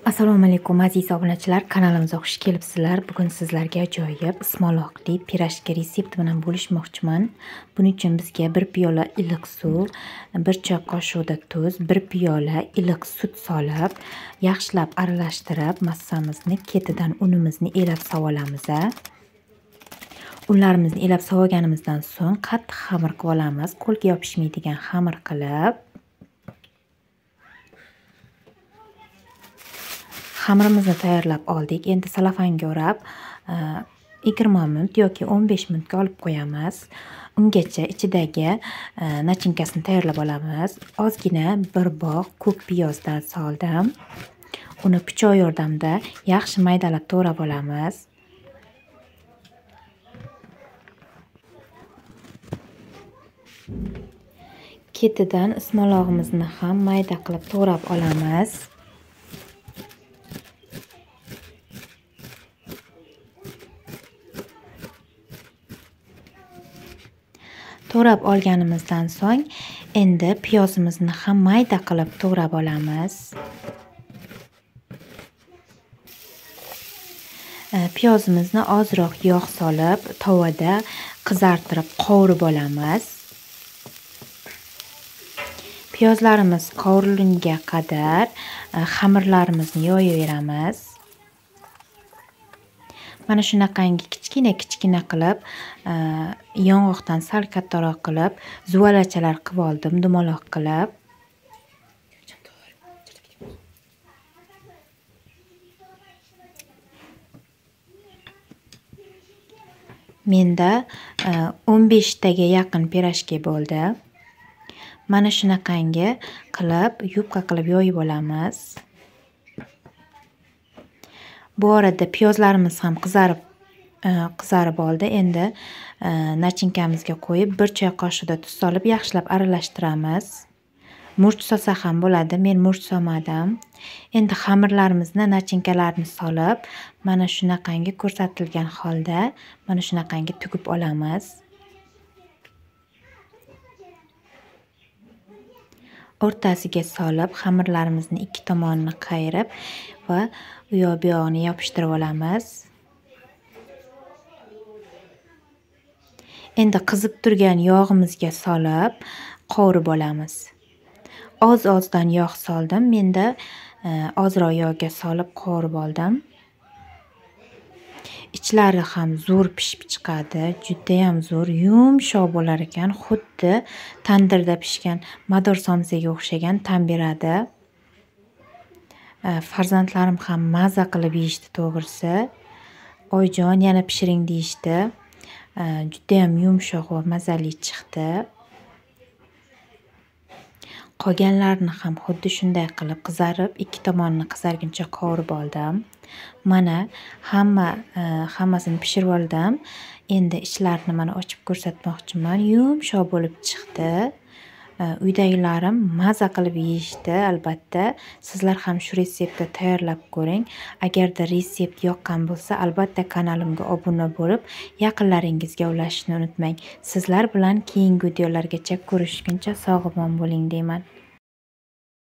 Assalomu alaykum aziz obunachilar, kanalimizga xush kelibsizlar. Bugun sizlarga ajoyib ismaloqli pirojki retsepti bilan bo'lishmoqchiman. Buning uchun bizga 1 piyola iliq suv, 1 choy qoshiqda tuz, 1 piyola iliq sut solib, yaxshilab aralashtirib, massamizni ketidan unimizni elab solamiz. Unlarimizni elab solganimizdan so'ng qattiq xamir qilib olamiz. Qo'lga yopishmaydigan xamir qilib xamirimizni tayyorlab oldik. Endi salafanga o'rab 20 minut yoki 15 minutga olib qo'yamiz. Ungacha ichidagi nachinkasini tayyorlab olamiz. Ozgina bir bog' ko'k piyozdan soldim. Uni pichoq yordamida yaxshi maydalab to'g'rab olamiz. Ketidan ismalog'imizni ham mayda qilib to'g'rab olamiz. To'g'rab olganimizdan so'ng endi piyozimizni ham mayda qilib to'g'rab olamiz. Piyozimizni ozroq yog' solib, tovada qizartirib qovurib olamiz. Piyozlarimiz qovurilgunga qadar xamirlarimizni yoyaveramiz. Mana shunaqangi kichkina-kichkina qilib, yong'oqdan sal kattaroq qilib, zuvalachalar qilib oldim, dumaloq qilib. Menda 15 taga yaqin pirojki bo'ldi. Mana shunaqangi qilib, yupqa qilib yoyib olamiz. Bu arada piyozlarimiz ham qizarib oldi. Endi nachinkamizga qo'yib 1 choy qoshiqda tuz solib yaxshilab aralashtiramiz. Murch solsa ham bo'ladi, men murch solmadim. Endi xamirlarimizni nachinkalarni solib, mana shunaqangi ko'rsatilgan holda mana shunaqangi tugib olamiz. O'rtasiga solib, xamirlarimizni ikki tomonini qayirib va u yoq bu yog'ini yopishtirib olamiz. Endi qizib turgan yog'imizga solib, qovurib olamiz. Oz-ozdan yog' soldim. Menda ozroq yog'ga solib qovurib oldim. Ichlari ham zo'r pishib chiqadi, juda ham zo'r, yumshoq bo'lar ekan, xuddi tandirda pishgan mador somsaga o'xshagan ta'm beradi. Farzandlarim ham maza qilib yeyishdi to'g'risi. Oyjon yana pishiring deyishdi. Juda ham yumshoq va mazali chiqdi. Qolganlarini ham xuddi shunday qilib qizarib, ikki tomonini qizarguncha qovurib oldim. Mana hammasini pishirib oldim. Endi ichlarini mana ochib ko'rsatmoqchiman. Yumshoq bo'lib chiqdi. Uydagilarim maza qilib yeyishdi albatta. Sizlar ham shu retseptni tayyorlab ko'ring. Agarda retsept yoqqan bo'lsa, albatta kanalimga obuna bo'lib, yaqinlaringizga ulashishni unutmang. Sizlar bilan keyingi videolargacha ko'rishguncha sog' omon bo'ling deyman.